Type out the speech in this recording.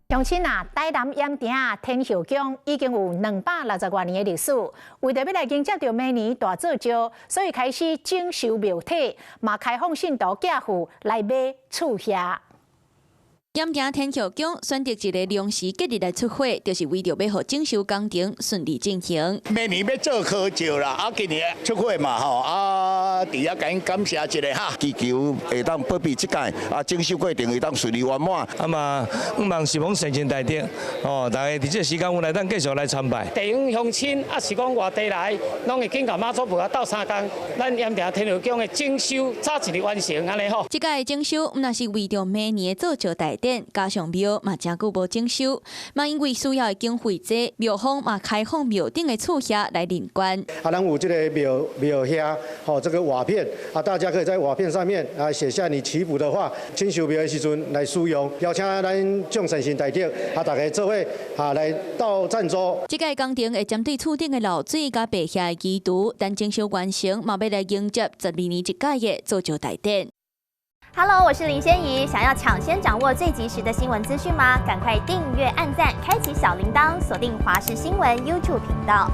鄉親啊，台南鹽埕天后宮已經有260外年的歷史，為著欲來迎接著明年大做醮，所以開始整修廟體，嘛開放信徒寄符來買厝額。鹽埕天后宮選擇一个臨時節日來出火，就是為著欲予整修工程順利進行。明年欲做科醮啦，啊，今年出火嘛吼，啊，佇遐共𪜶感謝一下哈。祈求會當保庇這屆，啊，整修過程會當順利圓滿。啊嘛，向望十方善神大德，哦，大家佇這個時間有來當繼續來參拜。地方鄉親啊，是講外地來，攏會緊共媽祖婆仔鬥相共，咱鹽埕天后宮的整修早一日完成按呢吼。這屆整修毋但是為著明年的做醮大典，加上廟嘛誠久無整修，嘛因為需要的經費濟，廟方嘛開放廟頂的厝額來認捐。啊，咱有這個廟廟額，吼，這個瓦片，啊，大家可以在瓦片上面啊寫下你祈福的話，整修廟的時陣來使用。邀請咱眾善神大德，啊，大家做伙啊來到贊助。這屆工程會針對厝頂的漏水佮白額的基礎，等整修完成，嘛欲來迎接12年一屆的做醮大典。 Hello，我是林仙怡。想要搶先掌握最及時的新聞資訊嗎？趕快訂閱、按讚、開啟小鈴鐺，鎖定華視新聞 YouTube 頻道。